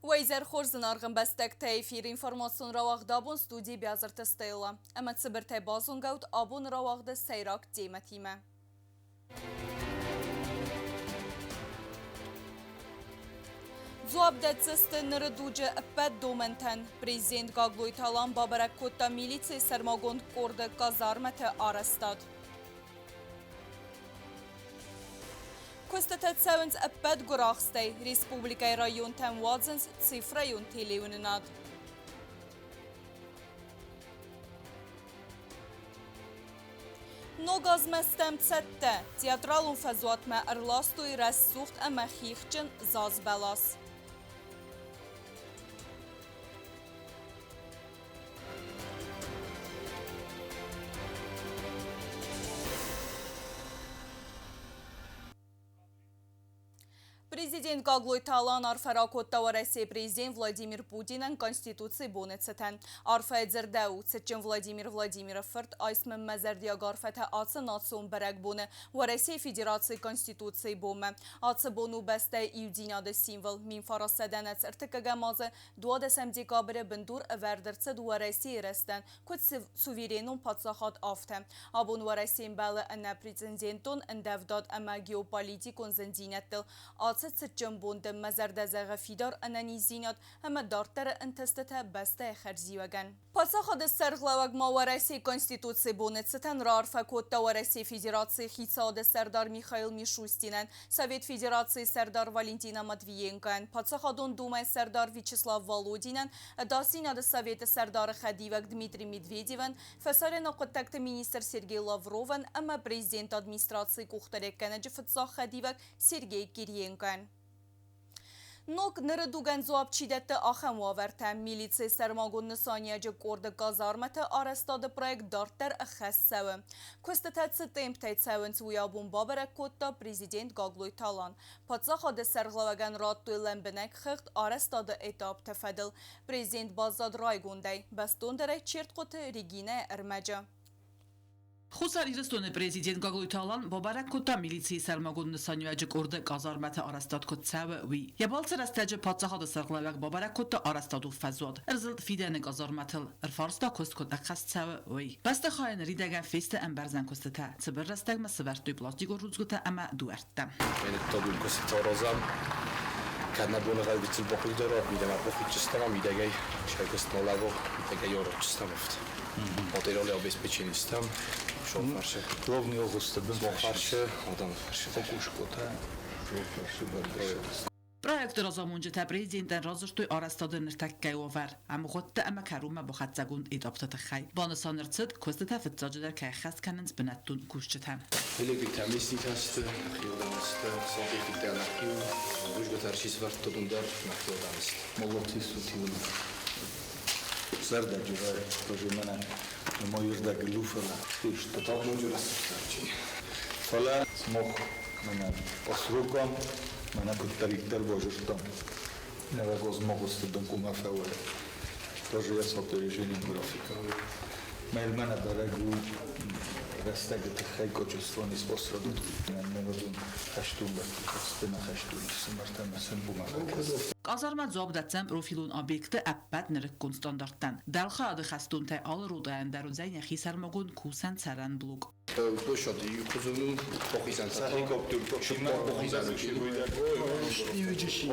Уӕ изӕр хорз, зынаргъ ӕмбӕстӕгтӕ! Эфиры информацион рауагъд абон студийы Биазырты Стелла. Ӕмӕ цыбыртӕй базонгӕут абоны рауагъды сӕйраг темӕтимӕ. Дзуапп дӕтдзысты ныры дуджы ӕппӕт домӕнтӕн. Президент Гаглойты Алан бабӕрӕг кодта милицийы сӕрмагонд къорды казармӕты арӕзтад. Куыстытӕ цӕуынц ӕппӕт гуырахстӕй. Республикӕйы районтӕм уадзынц цифрӕйон телеуынынад. Ног азмӕ стӕм цӕттӕ. Театралон фӕзуатмӕ ӕрластой рӕсугъд ӕмӕ хихджын заз бӕлас. Президент Гаглойты Алан арфӕ ракодта Уӕрӕсейы президент Владимир Путинӕн Конституцийы боны цытӕн. Арфӕйы дзырдӕу, цытджын Владимир Владимиры фырт, айс мын мӕ зӕрдиаг арфӕтӕ ацы национ бӕрӕгбоны, Уӕрӕсейы Федерацийы Конституцийы бонмӕ. Ацы бон у бӕстӕйы иудзинады символ. 1900 ӕртыккӕгӕм азы 12 декабры бындур ӕвӕрд ӕрцыд Уӕрӕсейы рӕзтӕн, куыд суверенон паддзахад, афтӕ. Абон Уӕрӕсе ӕмбӕлы ӕнӕпрецедентон ӕндӕвдад ӕмӕ геополитикон зындзинӕдтыл. Ацы цытджын бон дын мӕ зӕрдӕ зӕгъы фидар ӕнӕниздзинад ӕмӕ дарддӕры ӕнтыстытӕ бӕстӕйы хӕрзиуӕгӕн. Паддзахады сӕргълӕууӕг ма Уӕрӕсейы Конституцийы боны цытӕн раарфӕ кодта Уӕрӕсейы Федерацийы Хицауады Сӕрдар Михаил Мишустинӕн, Совет Федерацийы Сӕрдар Валентина Матвиенкойӕн, Паддзахадон Думӕйы Сӕрдар Вячеслав Володинӕн, Ӕдасдзинады Советы Сӕрдары хӕдивӕг Дмитрий Медведевӕн, Фӕсарӕны хъуыддӕгты министр Сергей Лавровӕн ӕмӕ Президенты администрацийы къухдариуӕггӕнӕджы фыццаг хӕдивӕг Сергей Кириенкойӕн. Ног ныры дугӕн дзуапп чи дӕтты, ахӕм уавӕртӕ. Милицийы сӕрмагонд нысаниуӕджы къорды казармӕты арӕзтады проект дарддӕр ӕххӕст цӕуы. Куыстытӕ цы темптӕй цӕуынц, уый абон бабӕрӕг кодта президент Гаглойты Алан. Паддзахады сӕргълӕууӕгӕн радтой лӕмбынӕг хыгъд арӕзтады этапты фӕдыл. Президент баззад райгондӕй. Бӕстондӕрӕй Чертхъоты Регинӕйы ӕрмӕджы. Хуссар Ирыстоны президент Гаглойты Алан бабӕрӕг кодта милицийы сӕрмагонд нысаниуӕджы къорды къазармӕты арӕзтад куыд цӕуы, уый. Йӕ балцы рӕстӕджы паддзахады сӕргълӕууӕг бабӕрӕг кодта арӕзтадон фӕзуат, ӕрзылд фидӕны къазармӕтыл, ӕрфарста куыст куыд ӕххӕст цӕуы, уый. Бӕстыхайы ныридӕгӕн фесты ӕмбӕрзӕн куыстытӕ, цыбыр рӕстӕгмӕ сӕвӕрдтой пластикон рудзгуытӕ ӕмӕ дуӕрттӕ. Én куыстытӕ Кӕд нӕ боныгъӕд бахъыгдарат, мидӕмӕ бахудтыстӕм, мидӕгӕй сӕгуыст налӕго, мидӕгӕй оротчыстӕм офт. Материалы обеспеченистам, шофаршы. Главный огъуысты бын Фаршы, адӕмы фарсы. Окушкотӕ, фаршы бӕргӕ. Проекты разамонджытӕ президентӕн радзырдтой арӕзтады ныртӕккӕйы уавӕр, ӕмгъуыдты ӕмӕ кӕронмӕ бахӕццӕгонд этапты тыххӕй. Банысан ӕрцыд, куыстытӕ фыццаджыдӕр кӕй ӕххӕст кӕнынц бынӕттон кусджытӕ. Электрикӕ меститӕ сты, нӕхиуӕдӕн сты, сантехниктӕ нӕхиу, рудзгуытӕ ӕрсисвӕрдтон дӕр нӕхиуӕдӕн сты. Молодцы сутилы. Зӕрдӕджы рай, мӕнӕ мойырдӕг луфӕлӕ. Тотал ноджы рӕсугъддӕр. Фӕлӕ смох мӕнӕ по срокам, мӕнӕ куыддӕриддӕр базыдтам. Невозможности бынкъума фӕуӕд. Тоже я с опережением графика. Мӕлмӕнӕ бӕрӕг у рӕстӕджы тыххӕй качествон способы. Невозможно хӕстон бӕстыхӕстына хӕстон ӕфсымӕртӕ ӕмӕ сын уымӕ Къазармӕ дзуапп дӕтдзӕн профилон объекты ӕппӕт нырыккон стандарттӕн. Дӕлхайады хӕстонтӕй алы ротӕйӕн дӕр уыдзӕн йӕхи сӕрмагонд кусӕн цӕрӕн блок. Площади кузовну похизан.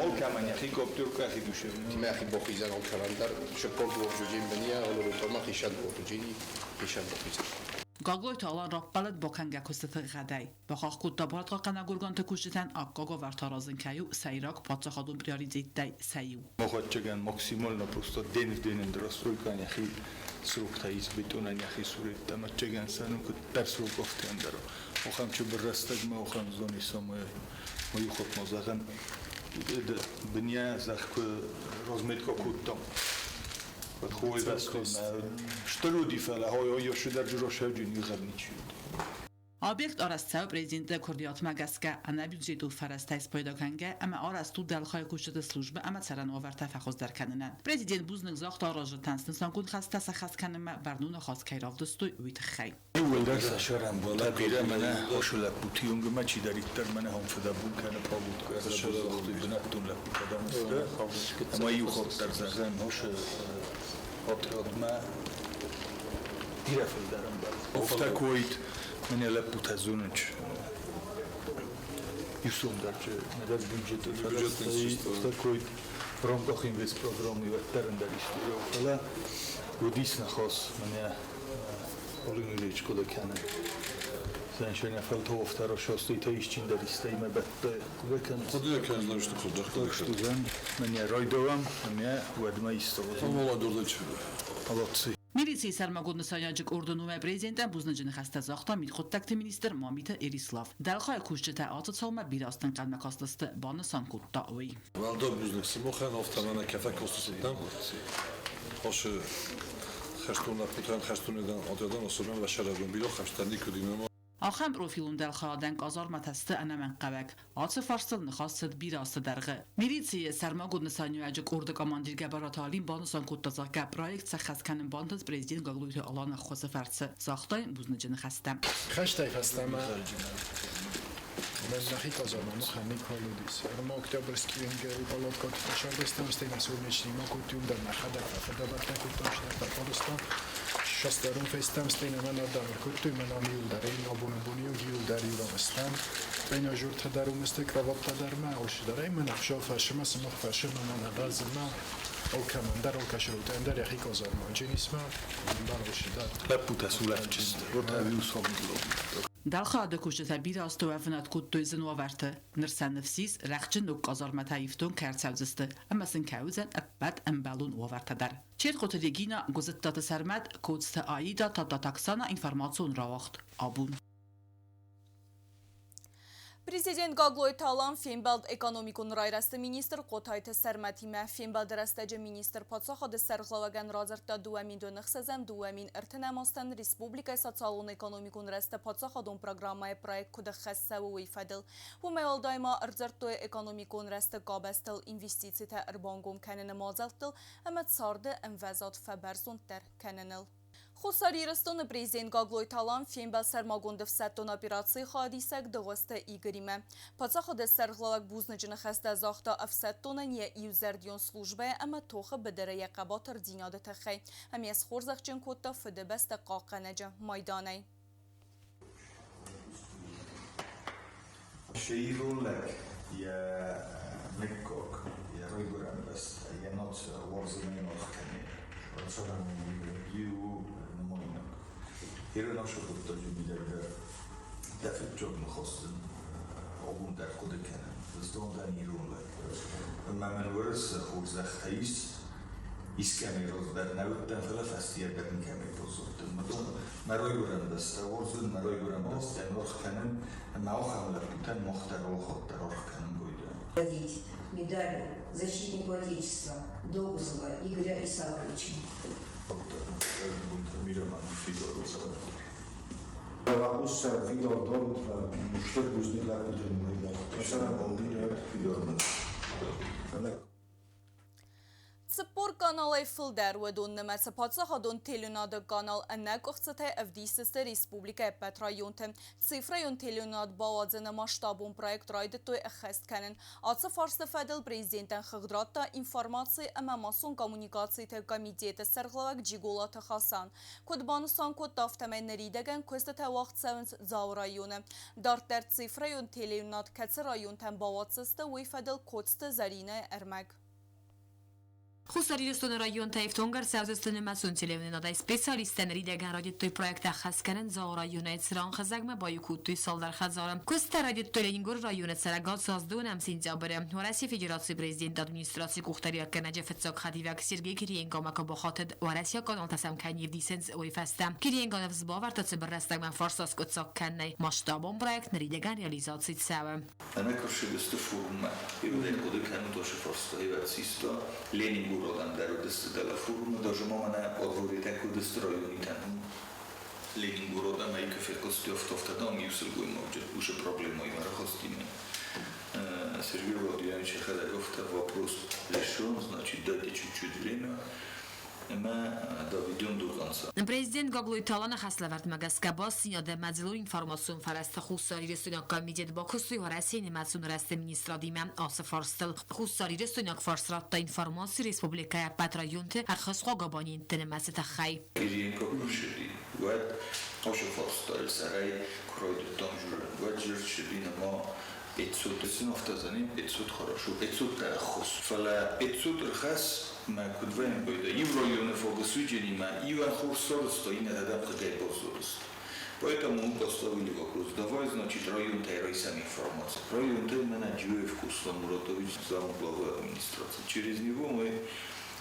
Олкаман хикоптюр кахидушев. Тимахи бохизан олкамандар шеппорт ворджуджин бения олорутома хишан ворджуджини хишан бохизан. Гаглойты Алан раппӕлыд бакӕнгӕ куыстыты гъӕдӕй. Бахахх кодта барадхъахъхъӕнӕг органты кусджытӕн аккаг уавӕртӕ аразын кӕй у сӕйраг паддзахадон приоритеттӕй сӕ иу. Мохатчыгӕн максимально просто день в день расстройкан яхи срокта избитонан яхи суреттӕ матчыгӕн сӕну куыддӕр срокофты ӕндӕр. Охам чыбыр рӕстӕгмӕ охам зони самое моюхот мозаган бня зах разметка кодтам. Hogy hol vesztem, Стыр уыди, фӕлӕ хой ой шыдӕр джурошевджин нигъӕр ничи уыд. Объект арӕзт цӕуы президенты куырдиатмӕ гӕсгӕ, ӕнӕбюджетон фӕрӕзтӕй спайда кӕнгӕ ӕмӕ арӕзт у дӕлхайы кусджыты службӕ ӕмӕ цӕрӕн уавӕртӕ фӕхуыздӕр кӕнынӕн. Президент бузныг загъта аразджытӕн снысангонд хӕстӕ сӕххӕст кӕнынмӕ бӕрнон ахаст кӕй равдыстой, уый тыххӕй. Иууылдӕр сӕ сӕрӕнбонтӕ бирӕ мӕнӕ хосы лӕппуты онгмӕ чидӕриддӕр мӕнӕ хом фыдӕбон кӕны Павлуткӕ ӕрзӕбул бынӕттон лӕппутӕ дам сты. Ӕмӕ иу хатт дӕр зӕгъӕм хосы отрядмӕ бирӕ фылдӕр ӕмбӕлд. Афтӕ куы уаид, мӕнӕ лӕппутӕ зонынц иу сом дӕр нӕдӕр бюджеты фӕрӕзтӕй, афтӕ куы уаид в рамках инвестпрограммы уӕддӕр ӕндӕр исты, фӕлӕ уыдис ныхас мӕнӕ Олег Ильич хъуыды кӕны. Зӕншеня фӕлтау шостыйтӕ исчиндӕр истӕимӕ бӕтты. Хъуыды кӕн. Хъуыды кӕн, сты хъуыды. Мӕнӕ райдауӕм, ӕмӕ уӕдмӕ исты. Молодежь. Молодцы. Милицийы сӕрмагонд нысаниуӕджы къорды номӕй президентӕн бузныджы ныхӕстӕ загъта мидхъуыддӕгты министр Мамиты Эрислав. Дӕлхайы кусджытӕ ацы цаумӕ бирӕ азты ӕнхъӕлмӕ кастысты, банысан кодта уый. Уӕлдай бузныг сымахӕн, афтӕ мӕнӕ кӕфӕ кастысыттӕм. Хосы хӕстон лӕппутӕн, хӕстон отрядӕн особенно вӕсӕрӕгон бирӕ хӕстӕ никуыд нӕма. Ахӕм профилон дӕлхайадӕн къазарматӕ сты ӕнӕмӕнгхъӕуӕг. Ацы фарстыл ныхас цыд бирӕ азты дӕргъы. Милицийы сӕрмагонд нысаниуӕджы къорды командир Гӕбӕраты Алим банысан кодта, зӕгъгӕ, проект сӕххӕст кӕнын бантыст президент Гаглойты Аланы ӕххуысы фӕрцы. Загъта йын бузныджы ныхӕстӕ. Хӕстӕй фӕстӕмӕ нӕхи къазарма махӕн никуал уыдис. Ӕрмӕ Октябрьский венгеры палаткаты фӕсардӕстӕм, стӕй нӕ солнечный ма кодтой, уым дӕр нӕхӕдӕг фӕфыдӕбӕттӕ кодтам, сидӕртӕ фӕрыстам. Шастерон фестӕм, стӕй нӕ мӕн ардӕм ӕркодтой, мӕн ам иуылдӕр, абоны бон иуылдӕр иуран стӕм. Тренажертӕ дӕр уым сты, кроваттӕ дӕр мӕ, алчидӕр ӕй мӕн ӕхсӕв фӕрсымӕ, сымах фӕрсымӕ, мӕн разымӕ, алкӕмӕн дӕр, алкӕсырутӕн дӕр йӕхи къазарма джинисмӕ, дӕр алчидӕр. Лӕппутӕ сулӕфджысты, ротӕ сомдыло. Дӕлхайады кусджытӕ бирӕ азты уӕвынад кодтой зын уавӕрты. Ныр сӕ ныфс ис, рӕхджы ног къазарматӕ ифтонг кӕй ӕрцӕудзысты ӕмӕ сын кӕй уыдзӕн ӕппӕт ӕмбӕлон уавӕртӕ дӕр. Чертхъоты Регина, Гуызыттаты Сӕрмӕт, Коцты Аида, Тадтаты Оксана, информацион рауагъд «Абон». Президент Гаглойты Алан фембӕлд экономикон райрӕзты министр Хъотайты Сӕрмӕтимӕ. Фембӕлды рӕстӕджы министр паддзахады сӕргълӕууӕгӕн радзырдта 2006-2030 азтӕн республикӕйы социалон-экономикон рӕзты паддзахадон программӕйы проект куыд ӕххӕст цӕуы, уый фӕдыл. Уымӕй уӕлдай ма ӕрдзырдтой экономикон рӕзты къабӕзтыл инвестицитӕ ӕрбангом кӕныны мадзӕлттыл ӕмӕ царды ӕмвӕзад фӕбӕрзонддӕр кӕныныл. Хуссар Ирыстоны президент Гаглойты Алан фембӕлд сӕрмагонд ӕфсӕддон операцийы хайадисӕг Дыгъуызты Игоримӕ. Паддзахады сӕргълӕууӕг бузныджы ныхӕстӕ загъта ӕфсӕддонӕн йӕ иузӕрдион службӕйы ӕмӕ тохы быдыры йӕ хъӕбатырдзинады тыххӕй ӕмӕ йӕ схорзӕхджын кодта Фыдыбӕстӕ хъахъхъӕнӕджы майданӕй. Ирон лӕг йӕ мыггаг, йӕ райгуырӕн бӕстӕ, йӕ наци уарзынӕй аргъ кӕны. Иу нымайнаг. Ирон хъуыддаджы мидӕг дӕр дӕ фыццаг ныхас дын абон дӕр хъуыды кӕнын. Ӕз дӕн ирон лӕг. Ӕмӕ мӕн уырысы хорзӕхтӕ ис, искӕмӕй раздӕр нӕ уыдтӕн, фӕлӕ фӕстийӕ дӕр никӕмӕй баззадтӕн. Мӕ райгуырӕн бӕстӕ уарзын, мӕ райгуырӕн бӕстӕйӕн аргъ кӕнын, ӕмӕ ахӕм лӕппутӕн мах дӕр алхатт дӕр аргъ кӕнын байдайӕм. Наградить медалью «Защитнику Отечества» Догузова Игоря Исааковича. 40 каналӕй фылдӕр, уыдон нымӕцы паддзахадон телеуынады канал ӕнӕкъуыхцытӕй ӕвдисдзысты республикӕйы ӕппӕт районты. Цифрӕйон телеуынад бауадзыны масштабон проект райдыдтой ӕххӕст кӕнын. Ацы фарсты фӕдыл президентӕн хыгъд радта информаци ӕмӕ массон коммуникациты комитеты сӕргълӕууӕг Джиголаты Хасан. Куыд банысан кодта, афтӕмӕй ныридӕгӕн куыстытӕ уагъд цӕуынц Дзауы районы. Дарддӕр цифрӕйон телеуынад кӕцы районтӕм бауадздзысты, уый фӕдыл Коцты Зӕринӕйы ӕрмӕг. Хуссар Ирыстоны районтӕ ифтонг ӕрцӕудзысты нымӕцон телеуынынадӕй. Специалисттӕ ныридӕгӕн райдыдтой проект ӕххӕст кӕнын Дзауы районӕй, цыран хызӕгмӕ баиу кодтой цалдӕр хӕдзары. Куысттӕ райдыдтой Ленингоры районы цӕрӕг ацы аз 12 сентябры. Уӕрӕсейы Федерацийы президенты администрацийы къухдариуӕггӕнӕджы фыццаг хӕдивӕг Сергей Кириенко куы бахатыд, уӕрӕсейаг каналтӕ сӕм кӕй не вдисынц, уый фӕстӕ. Кириенко ныфс бавӕрдта цыбыр рӕстӕгмӕ фарста скъуыддзаг кӕнынӕй. Масштабон проект ныридӕгӕн реализаци цӕуы. Ӕнӕкӕрсыдысты форуммӕ. Иуӕй хъуыды кӕнут ацы фарстайы систа Ленингородӕн дӕр уыдысты дӕлӕ форумы, даже ма мӕнӕ подворитӕ куы уыдысты районитӕн. Ленингородӕн ӕй куы фехъуыстой, афтӕ дам иу сылгоймаджы уыцы проблемӕимӕ рахызтимӕ. Сергей Владимирович йӕхӕдӕг афтӕ вопрос решен, значит, дайте чуть-чуть время, ӕмӕ доведем до конца. Президент Гаглойты Аланы хӕслӕвӕрдмӕ гӕсгӕ бастдзинады ӕмӕ дзыллон информацион фӕрӕзты хуссарирыстойнаг комитет бакуыстой Уӕрӕсейы нымӕцон рӕзты министрадимӕ ацы фарстыл. Хуссарирыстойнаг фарс радта информаци республикӕйы ӕппӕт районты ӕрхӕсгӕ абонентты нымӕцы тыххӕй. Кириенко куы рцыди, уӕд хъусы фарстайыл сӕрӕй куы райдыдтам дзурын, уӕд дзырд цыди нырма 500 сынофтӕдзӕни, 500 хорошо, 500 ӕххуыс. Фӕлӕ 500 ӕрхӕсс мӕ куыд вӕййын байдӕ, иу районы фагысудженимӕ иуӕн хорз цардысты, иннӕтӕ дӕм хъыгӕй баззадысты. Поэтому мы поставили вопрос, давай, значит, районтӕй райсӕм информаци. Районтӕй мӕнӕ Джиоев Куслан Муратович, замглавы администрации. Через него мы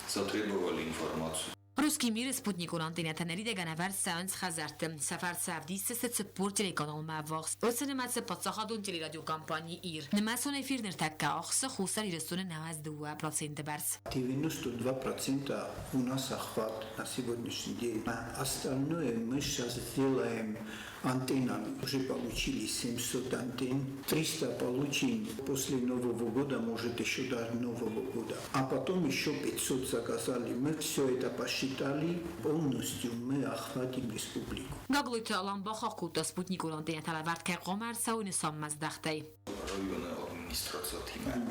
затребовали информацию. Русский мир-ы спутникон антеннӕтӕ ныридӕгӕн ӕвӕрд цӕуынц хӕдзӕртты. Сӕ фӕрцы ӕвдисдзысты 40 телеканалмӕ ӕввахс. Уыцы нымӕцы паддзахадон телерадиокомпани Ир. Нымӕцон эфир ныртӕккӕ ахсы Хуссар Ирыстоны 92% бӕрц. 92% у нас охват на сегодняшний день. А остальное мы сейчас делаем антеннами. Уже получили 700 антенн, 300 получим после Нового года, может еще до Нового года. А потом еще 500 заказали. Мы все это посчитали, полностью мы охватим республику. Гаглойты Алан бахахх кодта спутникон антеннӕтӕ лӕвӕрд кӕй хъуамӕ ӕрцӕуой нысанмӕздӕхтӕй. Районы администрациятимӕ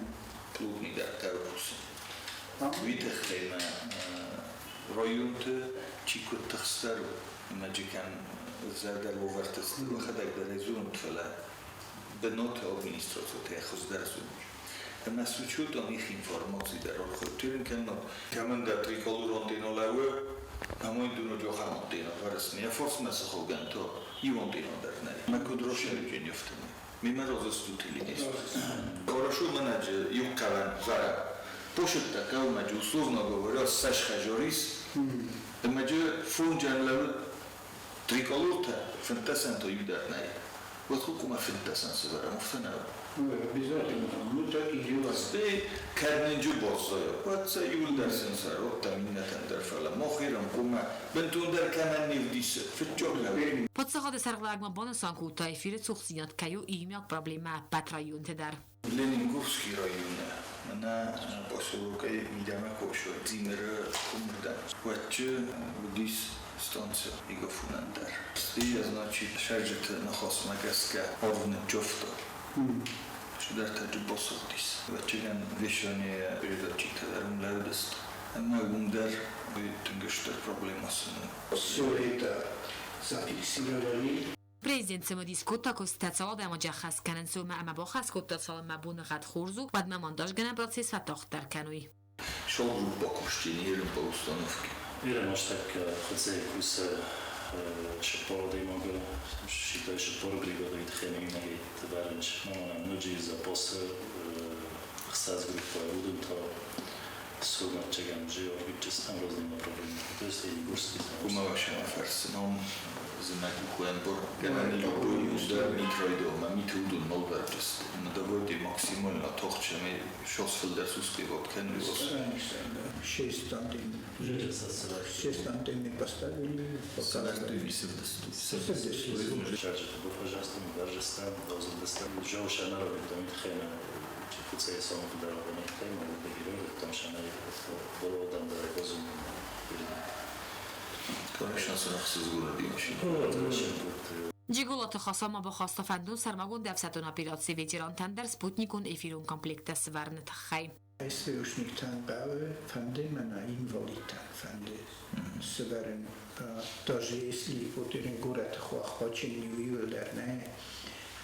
плотный дӕр кусын. Уый тыххӕй мӕ районты чи куыд тыхстдӕр ӕмӕ кӕм зӕрдӕ уавӕрты сты, уӕхӕдӕг дӕр ӕй зонут, фӕлӕ бынаты администрациятӕ хуыздӕр зонут. Ӕмӕ с учетом их информации дӕр архайдтой кӕнынад. Кӕмӕндӕр триколор антенна лӕууы, ӕмӕ дуно джохам антенна вӕрысны. Йӕ фарсмӕ цы хъӕугӕн, то иу антенна дӕр нӕй. Мӕ куыд расӕрджын афтӕмӕй. Мемӕ разысту телевизор. Хорошо менеджер иу хъӕуӕн вӕрӕ. Пошытта хъӕумӕ, условно говоря, сӕс хӕжорис, ӕмӕ фонджан лӕууы триколортӕ, 15-ӕн то иу дӕр нӕй. Уӕд хъуамӕ 15-ӕн сӕвӕрӕм, афтӕ нӕу? Обязательно. Мы так и делаем. Стӕй кӕд нынджы баззайа, уӕд сӕ иуылдӕр сын сӕ радтам иннӕтӕн дӕр, фӕлӕ мах ирӕм хъуамӕ бынтондӕр кӕмӕн не вдисы, фыццаг лӕууы. Паддзахады сӕргълӕууӕгмӕ банысан кодта, эфиры цухдзинад кӕй у иумиаг проблемӕ ӕппӕт районты дӕр. Ленингорский районы мӕнӕ поселокӕй мидӕмӕ куы Дзимыры комырдӕм, уӕдчы уыдис станцӕ мегафонӕн дӕр. Стӕй, значит, сӕрджыты ныхасмӕ гӕсгӕ арв ныджджавта. Чидӕртӕ басыгъдис. Ӕвӕццӕгӕн вещание передатчиктӕ дӕр уым лӕудысты. Ӕмӕ уым дӕр уый тынг стыр проблемӕ сын у. Все это зафиксировали. Президент цымыдис кодта, куыстытӕ цал адӕймаджы ӕххӕст кӕнынц, уымӕ ӕмӕ бахӕс кодта, цалынмӕ боныгъӕд хорз у, уӕдмӕ монтажгӕнӕн процесс фӕтагъддӕр кӕной. Шалгруппа куыстин ерын по установке. Ирен астӕккӕ хӕдзӕй кусы 40 адӕймагы, считай, 40 бригадӕйы тыххӕй иунӕгӕй тывӕрынч. Маманӕм ноджы запасы 60 группа уыдон та сурматчагам Георгиевчестам разные направления. То есть Ленигорский. Уымӕ фӕрцы ном зымӕг ухуӕнбор гӕнӕн любой удар мит райдо, ма мит удун малвӕрджыст. Мы давайте максимально тохчами шос фылдӕр суспевать кӕнын. Шесть антенн. Шесть антенн мы поставили. Пока. Пожалуйста, Джиголаты Хасан ма бахаста фӕндон сӕрмагонд ӕфсӕддон операцийы ветерантӕн дӕр спутникон эфирон комплекттӕ сӕвӕрыны тыххӕй. СВОшниктӕн хъӕуы, фӕнды мӕнӕ инвалидтӕн фӕнды сӕвӕрын. Даже если вот ирын горӕты хуаххачын иуылдӕр нӕ,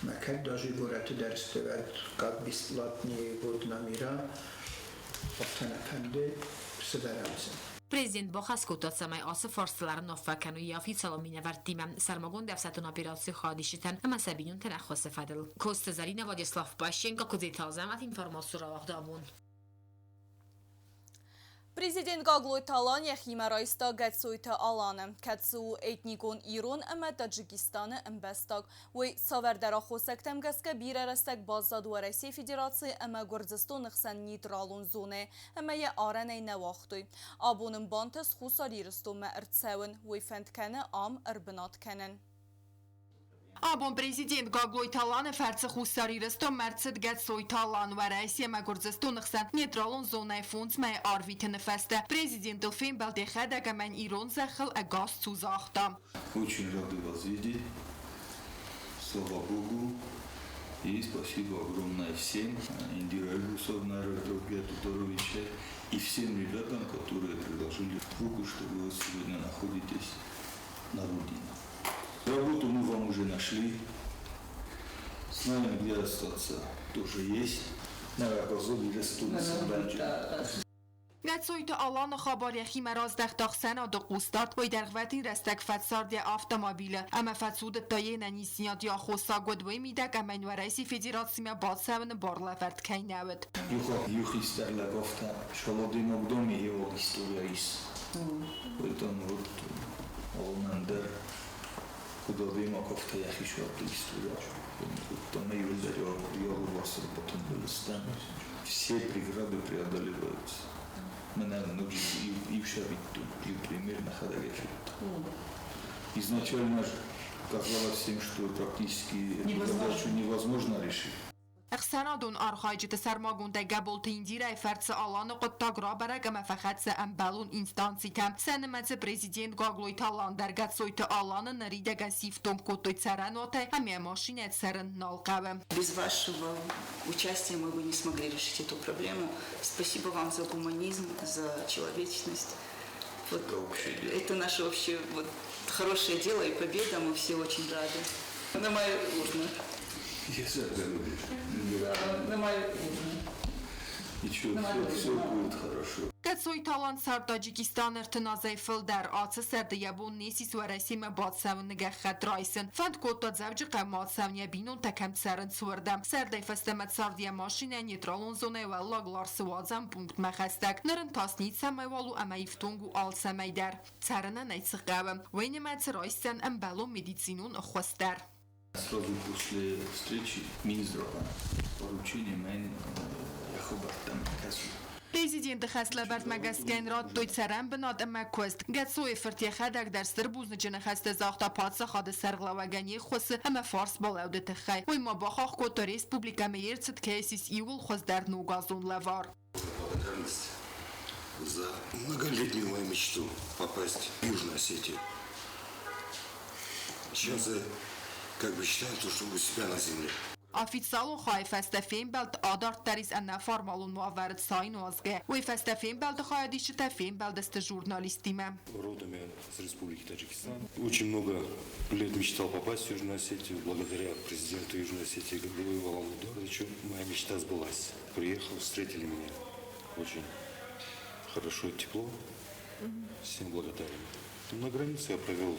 ма кӕд даже горӕты дӕр сты, уӕд как бесплатные вот номера, афтӕ нӕ фӕнды сӕвӕрӕм сын. Президент бахӕс кодта, цӕмӕй ацы фарстыл ӕруынаффӕ кӕной йӕ официалон минӕвӕрттимӕ сӕрмагонд ӕфсӕддон операцийы хайадисджытӕн ӕмӕ сӕ бинонтӕн ӕххуысы фӕдыл. Коцты Зӕринӕ, Владислав Пащенко, Куыдзеты Азӕмӕт, информацион рауагъды абон. Президент Гаглойты Алан йӕхимӕ райста Гӕцойты Аланы, кӕцы у этникон ирон ӕмӕ Таджикистаны ӕмбӕстаг. Уый цавӕрдӕр аххосӕгтӕм гӕсгӕ бирӕ рӕстӕг баззад Уӕрӕсейы Федерацийы ӕмӕ Гуырдзыстоны хсӕн нейтралон зонӕйы ӕмӕ йӕ арӕнӕй нӕ уагътой. Абон ын бантыст Хуссар Ирыстонмӕ ӕрцӕуын, уый фӕнд кӕны ам ӕрбынат кӕнын. Абон президент Гаглойты Аланы фӕрцы Хуссар Ирыстонмӕ ӕрцыд Гӕцойты Алан Уӕрӕсе ӕмӕ Гуырдзыстоны хсӕн нейтралон зонӕйы 5 мӕйы арвитыны фӕстӕ. Президентыл фембӕлд йӕхӕдӕг ӕмӕ ирон зӕххыл ӕгас цу загъта. Очень рады вас видеть. Слава Богу. И спасибо огромное всем. Индира Эльбрусовна, Робия Тодоровича и всем ребятам, которые приложили руку, чтобы вы сегодня находитесь на родине. Работу мы вам уже нашли. Знаем, где остаться, тоже есть. Гӕцойты Аланы хабар йӕхимӕ раздӕхта ӕхсӕнады хъусдард, уый дӕргъвӕтин рӕстӕг фӕцард йӕ автомобилы ӕмӕ фӕцудыдта йе нӕниздзинады аххосаг уыд уый мидӕг ӕмӕ Уӕрӕсейы Федерацимӕ бацӕуыны бар лӕвӕрд кӕй нӕ уыд. Иу хистӕр лӕг афтӕ, шаладемаг доме его история ис. Поэтому вот алымӕн дӕр куыд адӕймаг, афтӕ йӕхи суӕтты история. Там все преграды преодолеваются. Мӕнӕн ноджы иу цӕвиттон, иу пример мӕхӕдӕг федтон. Изначально казалось всем, что практически эту задачу невозможно решить. Ӕхсӕнадон архайджыты, сӕрмагондӕй Гӕболты Индирӕйы фӕрцы Аланы хъуыддаг рабӕрӕг ӕмӕ фӕхӕццӕ ӕмбӕлон инстанцитӕм. Сӕ нымӕцы президент Гаглойты Алан дӕр. Гӕцойты Аланы ныридӕгӕн сифтонг кодтой цӕрӕнуатӕй ӕмӕ машинӕ цӕрын нал хъӕуы. Без вашего участия мы бы не смогли решить эту проблему. Спасибо вам за гуманизм, за человечность. Вот это наше общее вот хорошее дело и победа, мы все очень рады. Немає урни. Немає урни. Ничего, все, все будет хорошо. Гӕцойты Алан цард Таджикистаны 30 азӕй фылдӕр. Ацы сӕрды йӕ бон не ссис Уӕрӕсемӕ бацӕуыны гӕххӕтт райсын. Фӕнд кодта Дзӕуджыхъӕумӕ ацӕуын, йӕ бинонтӕ кӕм цӕрынц, уырдӕм. Сӕрдӕй фӕстӕмӕ цард йӕ машинӕ нейтралон зонӕйы Уӕллаг Ларсы уадзӕн пунктмӕ хӕстӕг. Ныр ын тас ницӕмӕйуал у ӕмӕ ифтонг у алцӕмӕй дӕр. Цӕрынӕн ӕй цы хъӕуы, уый нымӕцы райсдзӕн ӕмбӕлон медицинон ӕххуыс дӕр. Сразу после встречи Минздрава поручение мӕн йӕ кӕсу. Президенты хӕслӕвӕрдмӕ гӕсгӕ йын радтой цӕрӕн бынат ӕмӕ куыст. Гӕцойы фырт йӕхӕдӕг дӕр стыр бузныджы ныхӕстӕ загъта паддзахады сӕргълӕууӕгӕн йе ххуысы ӕмӕ фарсбалӕуды тыххӕй. Уый ма бахахх кодта, республикӕмӕ йе рцыд кӕй ссис иууыл хуыздӕр ногазон лӕвар. Благодарность за многолетнюю мою мечту попасть в Южную Осетию. Сейчас я как бы считаю, то, что у себя на земле. Официалон хайы фӕстӕ фембӕлд адарддӕр ис ӕнӕформалон уавӕры цай нуазгӕ. Уый фӕстӕ фембӕлды хайадисджытӕ фембӕлдысты журналисттимӕ. Родом я из Республики Таджикистан. Очень много лет мечтал попасть в Южную Осетию. Благодаря президенту Южной Осетии Гаглоеву Алану Эдуардовичу моя мечта сбылась. Приехал, встретили меня очень хорошо и тепло. Всем благодарен. На границе я провел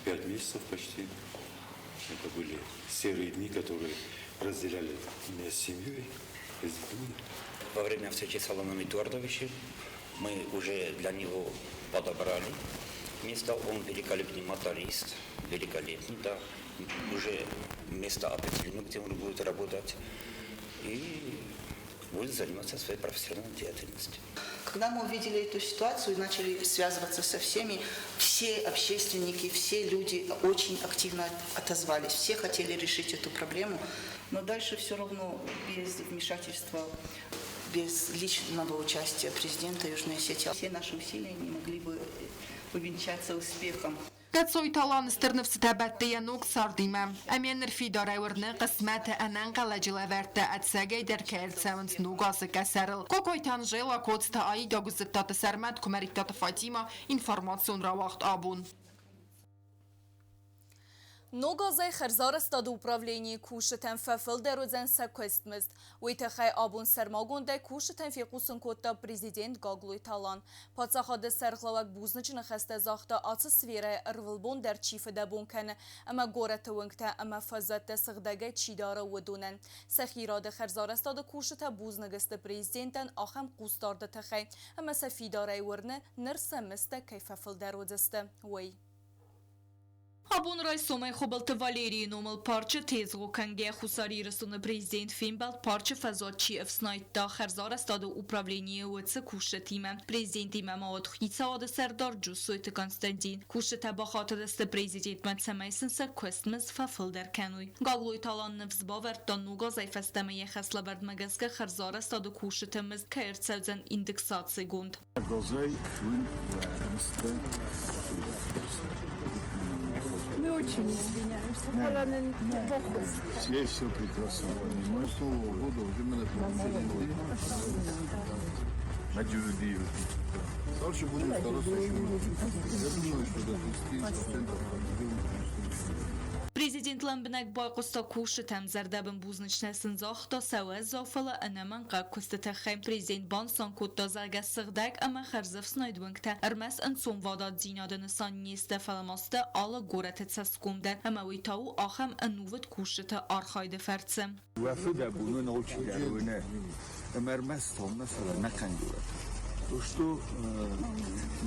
5 месяцев почти. Это были серые дни, которые разделяли меня с семьей, с детьми. Во время встречи с Аланом Эдуардовичем мы уже для него подобрали место. Он великолепный моторист, великолепный, да. Уже место определено, где он будет работать. И будет заниматься своей профессиональной деятельностью. Когда мы увидели эту ситуацию и начали связываться со всеми, все общественники, все люди очень активно отозвались, все хотели решить эту проблему, но дальше все равно без вмешательства, без личного участия президента Южной Осетии все наши усилия не могли бы увенчаться успехом. Гӕцойты Алан стыр ныфсытӕ бӕтты йӕ ног цардимӕ. Ӕмӕ ныр фидарӕй уырны, хъысмӕты ӕнӕнхъӕлӕджы лӕвӕрттӕ ӕцӕгӕй дӕр кӕй ӕрцӕуынц ног азы къӕсӕрыл. Кокойты Анжела, Коцты Аида, Гуыззыттаты Сӕрмӕт, Куымӕридтаты Фатима, информацион рауагъд «Абон». Ног азӕй хӕрзарӕзтады управленийы кусджытӕн фӕфылдӕр уыдзӕн сӕ куыстмызд. Уый тыххӕй абон сӕрмагондӕй кусджытӕн фехъусын кодта президент Гаглойты Алан. Паддзахады сӕргълӕууӕг бузныджы ныхӕстӕ загъта ацы сферӕйы ӕрвылбон дӕр чи фыдӕбон кӕны ӕмӕ горӕты уынгтӕ ӕмӕ фӕзуӕттӕ сыгъдӕгӕй чи дары, уыдонӕн. Сӕхи рады хӕрзарӕзтады кусджытӕ бузныг сты президентӕн ахӕм хъусдарды тыххӕй ӕмӕ сӕ фидарӕй уырны, ныр сӕ мыздтӕ кӕй фӕфылдӕр уыдзысты, уый. Абон райсомӕй Хуыбылты Валерийы номыл парчы тезгъо кӕнгӕ Хуссар Ирыстоны президент фембӕлд парчы фӕзуат чи ӕфснайдта, хӕрзарӕзтады управленийы уыцы кусджытимӕ. Президентимӕ ма уыд хицауады сӕрдар Джуссойты Константин. Кусджытӕ бахатыдысты президентмӕ, цӕмӕй сын сӕ куыстмызд фӕфылдӕр кӕной. Гаглойты Алан ныфс бавӕрдта, ног азӕй фӕстӕмӕ йӕ хӕслӕвӕрдмӕ гӕсгӕ хӕрзарӕзтады кусджыты мызд кӕй ӕрцӕудзӕн индексацигонд. Мы очень извиняемся. Все все прекрасно понимают. С Нового года уже мы на Дальше будем стараться еще. Я думаю, что до 30% Президент лӕмбынӕг байхъуыста кусджытӕм, зӕрдӕбын бузныг сын загъта сӕ уӕззау, фӕлӕ ӕнӕмӕнгхъӕугӕ куысты тыххӕй. Президент банысан кодта, зӕгъгӕ, сыгъдӕг ӕмӕ хӕрзӕфснайд уынгтӕ ӕрмӕст ӕнцонвадатдзинады нысан не сты, фӕлӕ ма сты алы горӕты цӕсгом дӕр, ӕмӕ уый та у ахӕм ӕнувыд кусджыты архайды фӕрцы. Уӕ фыдӕбон уын алчидӕр уыны, ӕмӕ ӕрмӕст ам нӕ, фӕлӕ ӕнӕхъӕн горӕты. То, что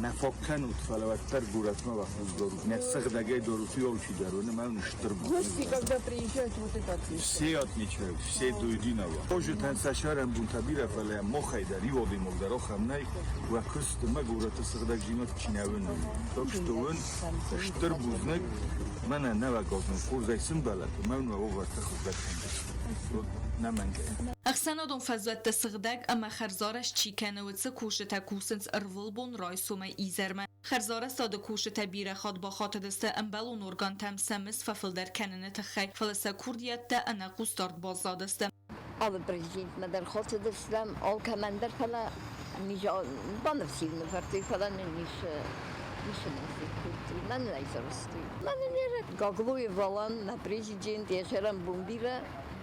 нӕ фаг кӕнут, фӕлӕ уӕддӕр горӕтмӕ уӕ хъус дарут. Нӕ сыгъдӕгӕй дарут, уый алчидӕр уыны, мӕ уын стыр Гости, когда приезжают, вот это отмечают. Все отмечают, все до единого. Хозджытӕн сӕ сӕрӕнбонтӕ бирӕ, фӕлӕ махӕй дӕр, иу адӕймаг дӕр ахӕм нӕй, уӕ куыст ӕмӕ горӕты сыгъдӕгдзинад чи нӕ уыны. Так что уын стыр бузныг, мӕнӕ нӕуӕг азон хорзӕй сымбӕлӕт, ӕмӕ уын уӕ уавӕртӕ хуыздӕр кӕндзысты. Вот нӕмӕнгӕй. Ӕхсӕнадон фӕзуӕтты сыгъдӕг ӕмӕ хӕрзарӕзт чи кӕны, уыцы кусджытӕ кусынц ӕрвылбон райсомӕй изӕрмӕ. Хӕрзарӕзтады кусджытӕ бирӕ хатт бахатыдысты ӕмбӕлон органтӕм сӕ мызд фӕфылдӕр кӕныны тыххӕй, фӕлӕ сӕ курдиӕттӕ ӕнӕхъусдард баззадысты. Алы президентмӕ дӕр хатыдыстӕм, алкӕмӕн дӕр, фӕлӕ баныфс-иу нывӕрдтой, фӕлӕ нын ницы ницы нын кодтой. Мӕнӕн ӕй сарӕзтой. Мӕнӕн Гаглоев Алан, нӕ президент, йӕ цӕрӕнбон бирӕ,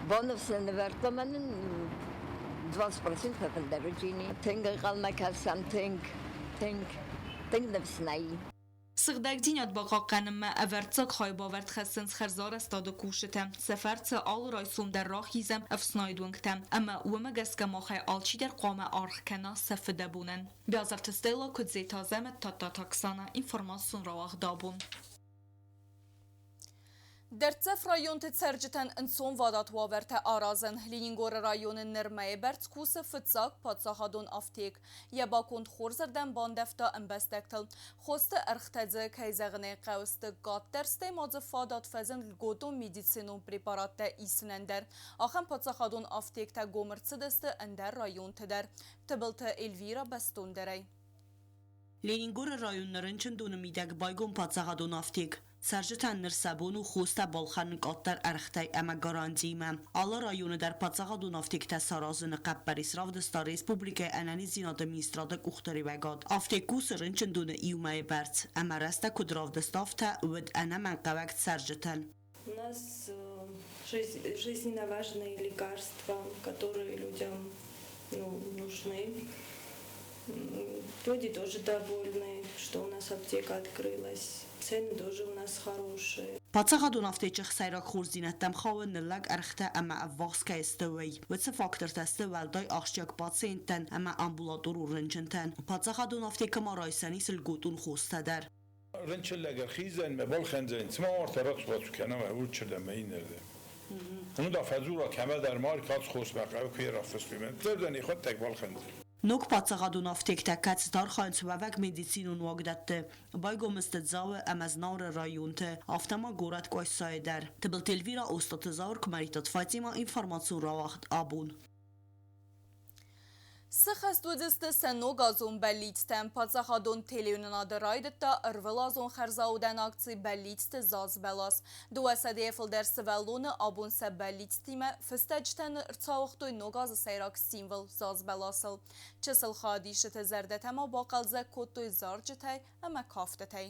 баныфс нын нывӕрдта, мӕнӕн 20% фӕфылдӕр уыди. Тынг ӕнхъӕлмӕ кӕсӕм, тынг, тынг, тынг ныфс нӕй. Сыгъдӕгдзинад бахъахъхъӕнынмӕ ӕвӕрццаг хайбавӕрд хӕссынц хӕрзарӕзтады кусджытӕ. Сӕ фӕрцы алы райсом дӕр рахизӕм ӕфснайд уынгтӕм, ӕмӕ уымӕ гӕсгӕ махӕй алчидӕр хъуамӕ аргъ кӕна сӕ фыдӕбонӕн. Биазырты Стелла, Куыдзеты Азӕмӕт, Тадтаты Оксана, информацион рауагъд абон. Дӕрддзӕф районты цӕрджытӕн ӕнцонвадат уавӕртӕ аразын. Ленингоры районы нырмӕйы бӕрц кусы фыццаг паддзахадон афтек. Йӕ баконд хорзырдӕм бандӕвта ӕмбӕстӕгтыл. Хосты ӕргътӕ дзы, кӕй зӕгъын ӕй хъӕуы, сты къаддӕр, стӕй ма дзы фадат фӕзынд льготон медицинон препараттӕ исынӕн дӕр. Ахӕм паддзахадон афтектӕ гом ӕрцыдысты ӕндӕр районты дӕр. Тыбылты Эльвира бӕстондӕрӕй. Ленингоры районы рынчындоны мидӕг байгом паддзахадон афтек. Цӕрджытӕн ныр сӕ бон у хостӕ балхӕнын къаддӕр ӕргътӕй ӕмӕ гарантиимӕ. Алы районы дӕр паддзахадон афтектӕ саразыны хъӕппӕрис равдыста республикӕйы ӕнӕниздзинады министрады къухдариуӕгад. Афтек кусы рынчындоны иу мӕйы бӕрц, ӕмӕ рӕстӕг куыд равдыста, афтӕ уыд ӕнӕмӕнгхъӕуӕг цӕрджытӕн. У нас жизненно важные лекарства, которые людям ну, нужны. Люди тоже довольны, что у нас аптека открылась. Цены тоже у нас хорошие. Паддзахадон афтечы сӕйраг хорздзинӕдтӕм хауы ныллӕг ӕргътӕ ӕмӕ ӕввахс кӕй сты, уый. Уыцы фактортӕ сты уӕлдай ахсджиаг пациенттӕн ӕмӕ амбулаторон рынчынтӕн. Паддзахадон афтекы ма райсӕн ис льготон хостӕ дӕр. Рынчын лӕг ӕрхиздзӕн мӕ балхӕндзӕн, цыма уартӕ рацу-бацу кӕна мӕ урчырдӕм мӕ иннӕрдӕм. Уымӕн да фӕдзура кӕмӕдӕр ма кац хосмӕ хъӕуы куы рафыстой мӕ зӕрдӕ хӕдтӕг балхӕндзӕн. Ног паддзахадон афтектӕ, кӕцыты архайынц уӕвӕг медицинон уагдӕтты, байгом сты Дзауы ӕмӕ Знауыры районты, афтӕ ма горӕт Къуайсайы дӕр. Тыбылты Эльвира, Остъаты Зауыр, Куымӕридтаты Фатимӕ, информацион рауагъд абон. Сыхӕст уыдысты сӕ ногазон бӕллицтӕм. Паддзахадон телеуынынады райдыдта ӕрвылазон хӕрзаудӕн акци «Бӕллицты заз бӕлас». Дыууӕсӕдӕйӕ фылдӕр сывӕллоны абон сӕ бӕллицтимӕ фыстӕджытӕн ӕрцауыгътой ног азы сӕйраг символ заз бӕласыл. Чысыл хайадисджыты зӕрдӕтӕ ма бахъӕлдзӕг кодтой зарджытӕй ӕмӕ кафтытӕй.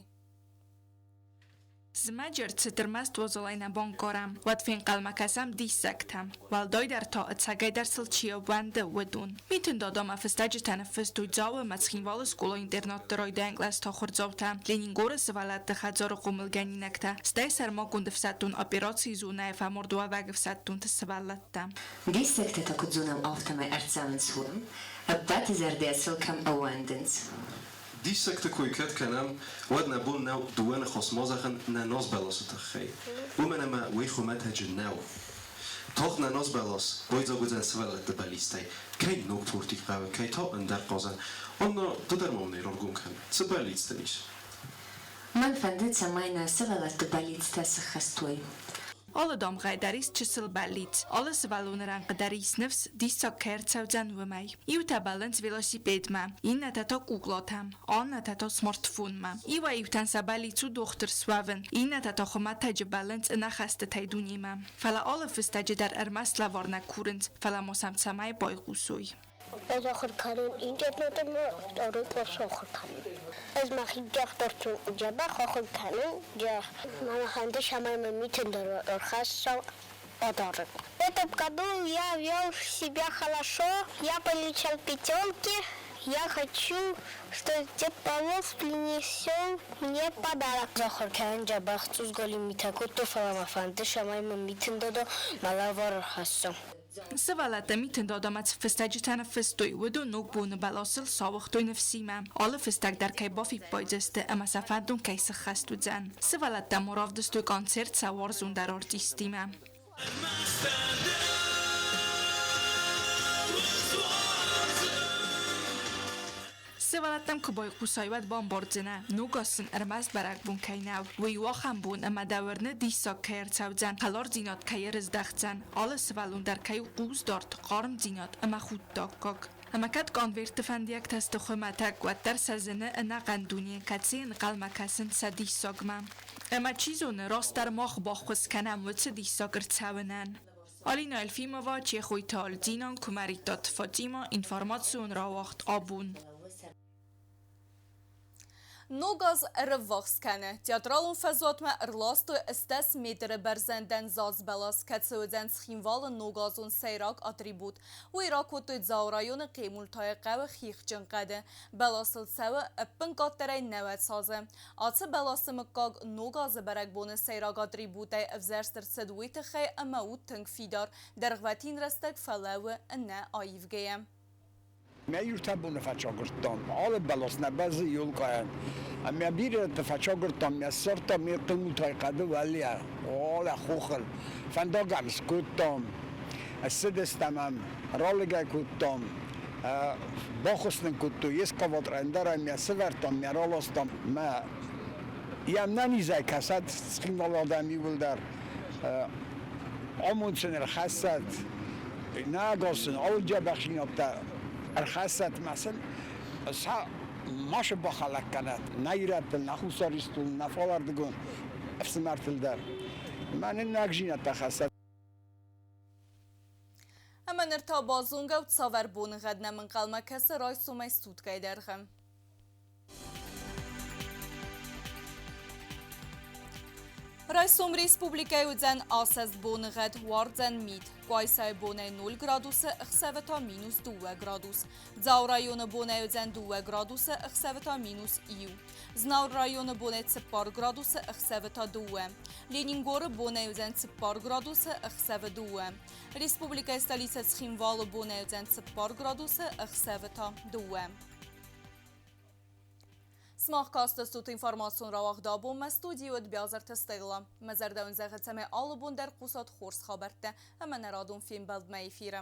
Зымӕджы ӕрцыд ӕрмӕст уазалӕй нӕ банкъарӕм, уӕд фенхъӕлмӕ кӕсӕм диссӕгтӕм. Уӕлдайдӕр та, ӕцӕгӕйдӕр сыл чи ӕууӕнды, уыдон. Митын Дадамӕ фыстӕджытӕ ныффыстой Дзауы ӕмӕ Цхинвалы скъола-интернатты райдайӕн кълӕсты ахуырдзаутӕ, Ленингоры сывӕллӕтты хӕдзары хъомылгӕнинӕгтӕ, стӕй сӕрмагонд ӕфсӕддон операцийы зонӕйы фӕмардуӕвӕг ӕфсӕддонты сывӕллӕттӕ. Диссӕгтӕ та куыд зонӕм, афтӕмӕй ӕрцӕуынц уым, ӕппӕты зӕрдӕ сыл кӕм ӕууӕндынц. Диссӕгты кой кӕд кӕнӕм, уӕд нӕ бон нӕу дыууӕ ныхас ма зӕгъын нӕ назбӕласы тыххӕй, уымӕн ӕмӕ уый хуымӕтӕджы нӕу. Тагъд нӕ назбӕлас байдзаг уыдзӕн сывӕллӕтты бӕллицтӕй, кӕй ног пурти хъӕуы, кӕй та ӕндӕр хъазӕн. Анна, ды дӕр ма мын ӕй раргом кӕн, цы бӕллиц дын ис? Мӕн фӕнды, цӕмӕй нӕ сывӕллӕтты бӕллицтӕ сыххӕст уой. Алы дамгъӕ дӕр ис чысыл бӕллиц, алы сывӕллоны рӕнхъы дӕр ис ныфс, диссаг кӕй ӕрцӕудзӕн, уымӕй. Иутӕ бӕллынц велосипедмӕ, иннӕтӕ та куклатӕм, аннӕтӕ та смартфонмӕ. Иуӕй-иутӕн сӕ бӕллиц у дохтыр суӕвын, иннӕтӕ та хуымӕтӕджы бӕллынц ӕнӕхӕстытӕй дунемӕ. Фӕлӕ алы фыстӕджы дӕр ӕрмӕст лӕвар нӕ курынц, фӕлӕ ма сӕм цӕмӕй байхъусой. Ӕз ахуыр кӕнын интернеты ӕмӕ второй курс ахуыр кӕнын. Ӕз мӕхи дохтырты дзӕбӕх ахуыр кӕнын, мӕ фӕнды, цӕмӕй мӕ митын дӕр ӕрхӕсса подарок. В этом году я вел себя хорошо, я получал пятерки. Я хочу, чтобы Дед Мороз принесел мне подарок. Ахуыр кӕнын дзӕбӕх цъусголи митӕ кодтой, фӕлӕ мӕ фӕнды, цӕмӕй мын митын додо мӕ лӕвар ӕрхӕсса. Сывӕллӕттӕ Митын Дадамӕ цы фыстӕджытӕ ныффыстой, уыдон ног боны бӕласыл сауыгътой ныфсимӕ, алы фыстӕг дӕр кӕй бафиппайдзысты ӕмӕ сӕ фӕндон кӕй сыххӕст уыдзӕн. Сывӕллӕттӕ ма равдыстой концерт сӕ уарзондӕр артисттимӕ. Сывӕллӕттӕм куы байхъусай, уӕд бамбардзынӕ, ног аз сын ӕрмӕст бӕрӕгбон кӕй нӕу, уый у ахӕм бон, ӕмӕ дӕ уырны, диссаг кӕй ӕрцӕудзӕн, хӕлардзинад кӕй ӕрыздӕхдзӕн, алы сывӕллон дӕр кӕй у хъусдард, хъармдзинад ӕмӕ худдаггаг. Ӕмӕ кӕд конвертты фӕндиӕгтӕ сты хуымӕтӕг, уӕддӕр сӕ зыны ӕнӕхъӕн дуне, кӕцыйы ӕнхъӕлмӕ кӕсынц сӕ диссагмӕ. Ӕмӕ чи зоны, растдӕр мах баххуыс кӕнӕм уыцы диссаг ӕрцӕуынӕн. Алина Елфимова, Чехойты Альдинан, Куымӕридтаты Фатима, информацион рауагъд абон. Ног аз ӕрыввахс кӕны. Театралон фӕзуатмӕ ӕрластой 80 метры бӕрзӕндӕн заз бӕлас, кӕцы уыдзӕн Цхинвалы ногазон сӕйраг атрибут. Уый ракодтой Дзауы районы Хъемултайы хъӕуы хихджын хъӕды. Бӕласыл цӕуы ӕппынкъаддӕрӕй 90 азы. Ацы бӕласы мыггаг Ног азы бӕрӕгбоны сӕйраг атрибутӕй ӕвзӕрст ӕрцыд уый тыххӕй ӕмӕ у тынг фидар, дӕргъвӕтин рӕстӕг фӕлӕууы ӕнӕ аивгӕйӕ. Мӕ иутӕ боны фӕцагуырдтам, алы бӕлас нӕ бӕззы елкъайӕн. Ӕмӕ бирӕты фӕцагуырдтам, мӕ ссардтам ме хъилмутай хъӕды уӕлейӕ, уалӕ хохыл. Фӕндаг ӕм скодтам, ссыдыстӕм ӕм, ралыгӕй кодтам, баххуыс нын кодтой, йе скъаватор ӕндӕр ӕм мӕ сывӕрдтам, мӕ раластам. Мӕ йӕм нӕ низӕй кӕсӕд Цхинвалы адӕм иууылдӕр, амонд сын ӕрхӕссӕд, нӕ ӕгас сын алы дзӕбӕхдзинӕдтӕ ӕрхӕссӕд мӕ сын сӕ машы бахӕлӕг кӕнӕд нӕ ирӕттыл, нӕ хуссаристыл, нӕ фалӕрдыгон ӕфсымӕртыл дӕр. Мӕ нын нагдзинӕдтӕ хӕссӕд. Ӕмӕ ныр та базонгӕ ут, цавӕр боныгъӕд нӕм ӕнхъӕлмӕ кӕсы райсомӕй суткӕйы дӕргъы. Райсом республикӕйы уыдзӕн асӕст боныгъӕд, уардзӕн мит. Къуайсайы бонӕй 0 градусы, ӕхсӕвы та минус 2 градус. Дзауы районы бонӕй уыдзӕн 2 градусы, ӕхсӕвы та минус 1. Знауыр районы бонӕй 4 градусы, ӕхсӕвы та 2. Ленингоры бонӕй уыдзӕн 4 градусы, ӕхсӕвы 2. Республикӕйы столицӕ Цхинвалы бонӕй уыдзӕн 4 градусы, ӕхсӕвы та 2. Сымах кастыстут информацион рауагъд абонмӕ студийы уыд Биазырты Стелла. Мӕ зӕрдӕ уын зӕгъы, цӕмӕй алы бон дӕр хъусат хорз хабӕрттӕ ӕмӕ нӕ радон фембӕлдмӕ эфиры.